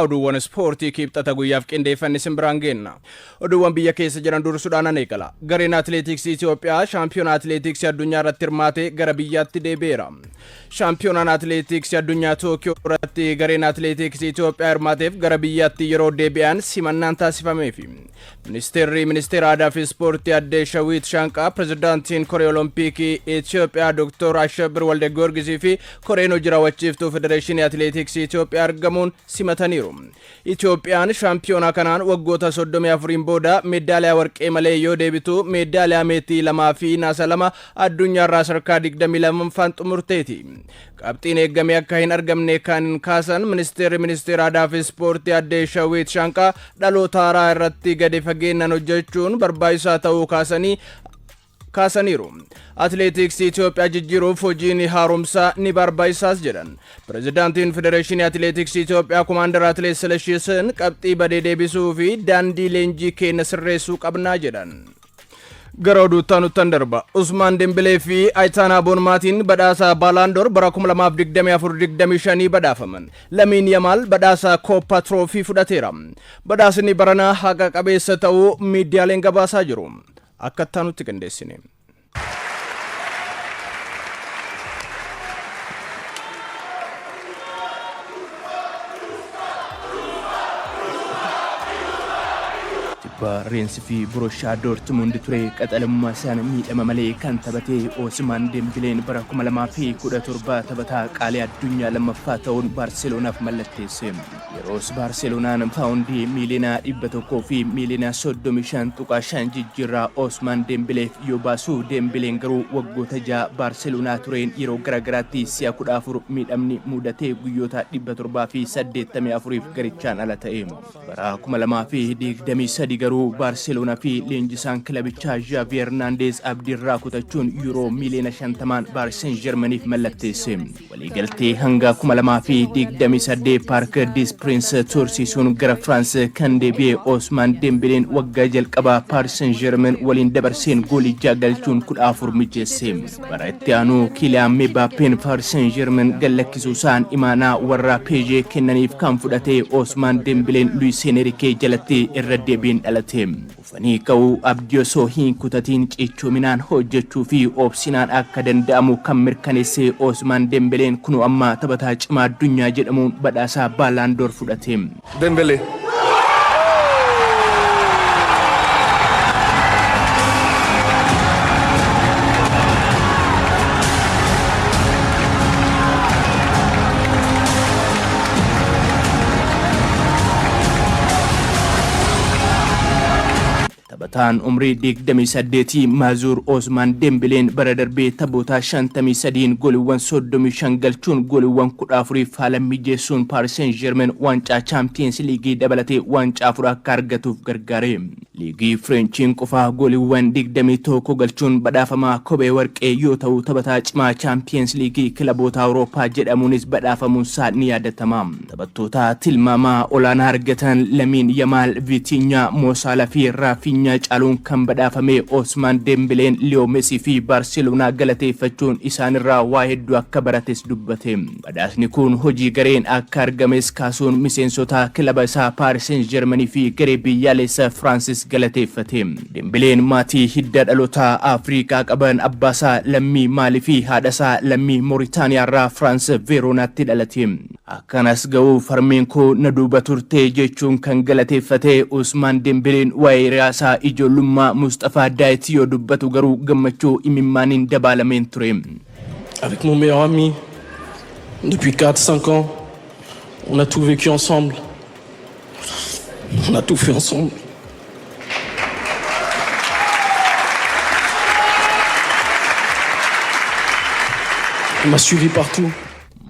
Oduuwwan ispoortii Kibxata guyyaaf qindeeffanne isin biraan geenna. Oduuwwan biyya keessa jiran dursuudhaan nan eegala. Gareen Atileetiksii Itoophiyaa shaampiyoona atileetiksii addunyaa irratti hirmaate gara biyyaatti deebi'eera. Shaampiyoonaan atileetiksii addunyaa Tookiyoo irratti gareen atileetiksii Itoophiyaa hirmaateef gara biyyaatti yeroo deebi'an simannaan taasifameefi. Ministeerri Ministeera Aadaa fi Ispoortii Addee Shawiit Shaanqaa, Pirezidaantiin Koree Olompikii Itoophiyaa Dr. Ashabbir Walde Giyoorgisii fi Koreen hojii raawwachiiftuu Federeeshinii Atileetiksii Itoophiyaa argamuun simataniiru. Itoophiyaan shaampiyoonaa kanaan waggoota 34n booda meeddaaliyaa warqee malee yoo deebitu meeddaaliyaa meetii 2 fi naasa 2 addunyaarraa sarkaa 22ffaan xumurteeti. Qabxiin eeggame akka hin argamne kan kaasan Ministeerri Ministeera Aadaa fi Ispoortii Addee Shawiit Shaanqaa dhaloota haaraa irratti gadi fageennan hojjechuun barbaachisaa ta'uu kaasanii kaasaniiru. Atileetiksii Itoophiyaa jijjiiruuf hojiin haaromsaa ni barbaachisaas jedhan. Pirezidaantiin Federeeshinii Atileetiksii Itoophiyaa Komaandar Atileet Silashii Sihin qabxii badee deebisuu fi daandii leenjii keenya sirreessuu qabnaa jedhan. Gara oduutti aanuttan darba. Usmaan Dembelee fi Ayitaanaa Boonmaatiin badhaasa Baalaandoor bara 2024-25 badhaafaman. Lamiin Yamaal badhaasa Kooppaa Tiroofii fudhateera. Badhaasni baranaa haqa qabeessa ta'uu miidiyaaleen gabaasaa jiru. Akka itti aanutti qindeessine. Tibba Reensi fi Borushaa Doortmund ture qaxalummaa isaan miidhama malee kan taphate Oosmaan Dembileen bara 2017 taphataa qaalii addunyaa lammaffaa ta'uun Baarseloonaaf mallatteesse. Yeroos Baarseloonaan paawundii miiliyoona 100 fi miiliyoona 35.5 jijjiirraa Oosmaan Dembileef yoo baasu Dembileen garuu waggoota 6 Baarseloonaa tureen yeroo garaagaraatti si'a 14 miidhamni mudatee guyyoota 784f garichaan ala ta'e. Bara 2023 garuu Baarseloonaa fi leenjisaan kilabichaa Zhaavi Hernaandeez abdiirraa kutachuun yuuroo miiliyoona 50n Paaris Seen Jeermaniif mallatteesse. Waliigaltee hanga 2028 Paark Dis Piriins tursiisuun gara Firaans kan deebi'e Oosmaan Dembeleen waggaa jalqabaa Paaris Seen Jeermen waliin dabarseen goolii 6 galchuun 14 mijeesse. Bara itti aanu Kiiliyaan Mebaappeen Paaris Seen Jeermen gallakkisuusaan imaanaa warra Peejee kennaniif kan fudhate Oosmaan Dembeleen Luis Enrique jalatti irra deebiin dhalate. Kufanii ka'uu, abdii osoo hin kutatiin cichoominaan hojjechuu fi obsinaan akka danda'amu kan mirkaneesse Oosmaan Dembeleen kunoo amma taphataa cimaa addunyaa jedhamuun badhaasa Baalaandoor fudhate. Dembele. Taphataan umrii 28 Maazuur Oosmaan Dembeleen bara darbee taphoota 53n gooliiwwan 35 galchuun gooliiwwan 14f haala mijeessuun Paaris Seen Jeermeen waancaa Chaampiyeens Liigii dabalatee waancaa afur akka argatuuf gargaare. Liigii Fireenchiin qofaa gooliiwwan 21 galchuun badhaafamaa kophee warqee yoo ta'u taphataa cimaa Chaampiyeens Liigii kilaboota Awurooppaa jedhamuunis badhaafamuunsaa ni yaadatama. Taphattoota tilmaamaa olaanaa argatan Lamiin Yamaal, Viitiinyaa, Moo Saalaa fi Raafiinyaa caaluun kan badhaafame Oosmaan Dembeleen Liyoo Mesii fi Baarseloonaa galateeffachuun isaanirraa waa hedduu akka barates dubbate. Badhaasni kun hojii gareen akka argames kaasuun miseensota kilaba isaa Paaris Seen Jeermanii fi garee biyyaalessa Firaansis galateeffate. Dembeleen maatii hidda dhalootaa Afriikaa qaban abbaasaa lammii Maalii fi haadhasaa lammii Mooritaaniyaarraa Firaans Veeroonaatti dhalate. Akkanas ga'uuf harmeen koo na duuba turte jechuun kan galateeffate Usmaan Dembeleen waa'ee hiriyaasaa ijoollummaa Musxafaa Daayit yoo dubbatu garuu gammachuu imimmaaniin dabaalameen ture. Avec mon meilleur ami, depuis 4-5 ans, on a tout vécu ensemble. On a tout fait ensemble. Il m'a suivi partout.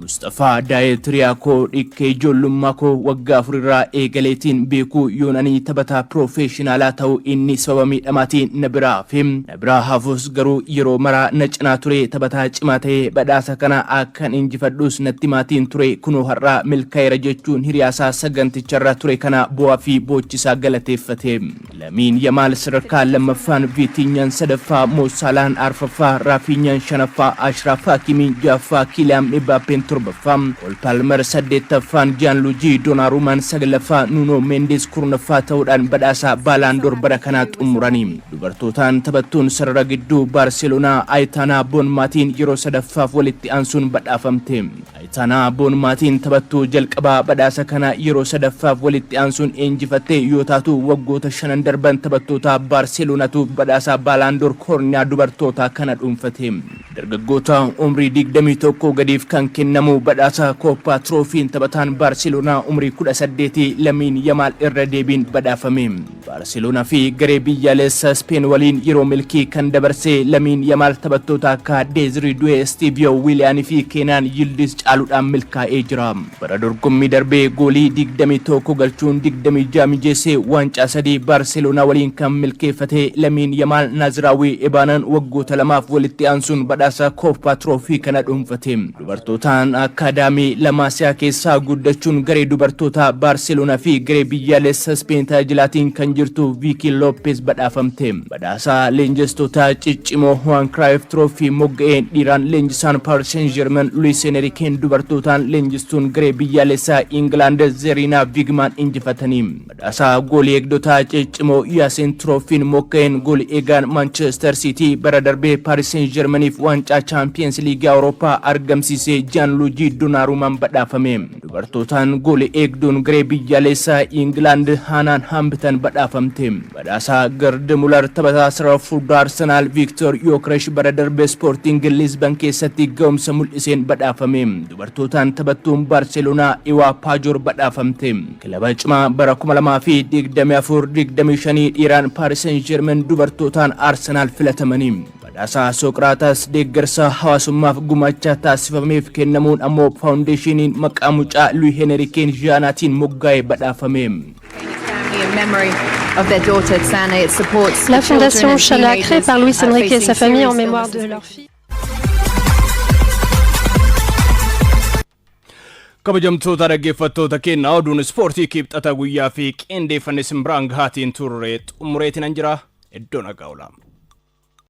Musxafaa Daayit hiriyaa koo dhikkee ijoollummaa koo waggaa 4 irraa eegaleetiin beekuu yoon ani taphataa piroofeeshinaalaa ta'u inni sababa miidhamaatiin na biraa hafe. Na biraa hafus garuu yeroo maraa na cinaa ture taphataa cimaa ta'ee badhaasa kana akkan injifadhus natti himaatiin ture kunoo har'a milkaa'eera jechuun hiriyaasaa saganticharra ture kana bu'aa fi boochisaa galateeffate. Lamiin Yamaal sadarkaa lammaffaan, Viitiinyaan sadaffaa, Moo Saalaan arfaffaa, Raafiinyaan shanaffaa, Ashraaf Hakiimiin ja'affaa, Kiiliyaan Mibaappeen torbaffaa, Kool Paalmer saddeettaffaan, Jaanluujii Doonaarumaan saglaffaa, Nuunoo Meendees 10ffaa ta'uudhaan badhaasa Baalaandoor bara kanaa xumurani. Dubartootaan taphattuun sarara gidduu Baarseloonaa Ayitaanaa Boonmaatiin yeroo sadaffaaf walitti aansuun badhaafamte. Ayitaanaa Boonmaatiin taphattuu jalqabaa badhaasa kana yeroo sadaffaaf walitti aansuun injifatte yoo taatu, waggoota shanan darban taphattoota Baarseloonatu badhaasa Baalaandoor koorniyaa dubartootaa kana dhuunfate. Dargaggoota umrii 21 gadiif kan kennamu badhaasa Kooppaa Tiroofiin taphataan Baarseloonaa umrii 18 Lamiin Yamaal irra deebiin badhaafame. Baarseloonaa fi garee biyyaalessa Speen waliin yeroo milkii kan dabarse Lamiin Yamaal taphattoota akka Deezirii Du'ee, Istiiviyoo Wiiliyaanii fi Keenaan Yildiz caaluudhaan milkaa'ee jira. Bara dorgommii darbee goolii 21 galchuun 26 mijeessee waancaa sadii Baarseloonaa waliin kan milkeeffate Lamiin Yamaal Naaziraawii Ebaanaan waggoota lamaaf walitti aansuun badhaasa Kooppaa Tiroofii kana dhuunfate. Dubartootaan akkaadaamii Lamaasiyaa keessaa guddachuun garee dubartootaa Baarseloonaa fi garee biyyaalessa Speen tajaajilaatiin kan jirtu Viikii Looppez badhaafamte. Badhaasa leenjistoota ciccimoo Juan Cruyff Tiroofii mogga'een dhiiraan leenjisaan Paris Saint-Germain Luis Enriqueen, dubartootaan leenjistuun garee biyyaalessaa Ingilaand Zeriinaa Vigmaan injifatanii. Badhaasa goolii eegdotaa ciccimoo Yaaseen Tiroofiin mogga'een goolii eegaan Manchester City bara darbee Paris Saint-Germainiif waancaa Champions League Awurooppaa argamsiisee Jaanluujii Donaarumaan badhaafame. Dubartootaan goolii eegduun garee biyyaalessaa Ingilaand Haanaan Hambitan badhaafamte. Badhaasa Gerd Muller taphataa sarara fuulduraa Arsenaal Viiktor Yookiresh bara darbe Sporting Lisbon keessatti ga'umsa mul'iseen badhaafame. Dubartootaan taphattuun Baarseloonaa Iwaa Paajoor badhaafamte. Kilaba cimaa bara 2024-25 dhiiraan Paris Saint-Germain, dubartootaan Arsenaal filatamanii. Badhaasa Soqiraatas deeggarsa hawaasummaaf gumaacha taasifameef kennamuun ammoo faawundeeshiniin maqaa mucaa Luwi Heneriikeen Zhaanaatiin moggaa'ee badhaafame. La fondation Shana, créée par Luis Enrique et sa famille en mémoire de leur fille. Kabajamtoota dhaggeeffattoota keenya, oduun ispoortii Kibxata guyyaa fi qindeeffanne simbiraan gahaatiin turre xumureetiin jira. Iddoo nagaa oolaa.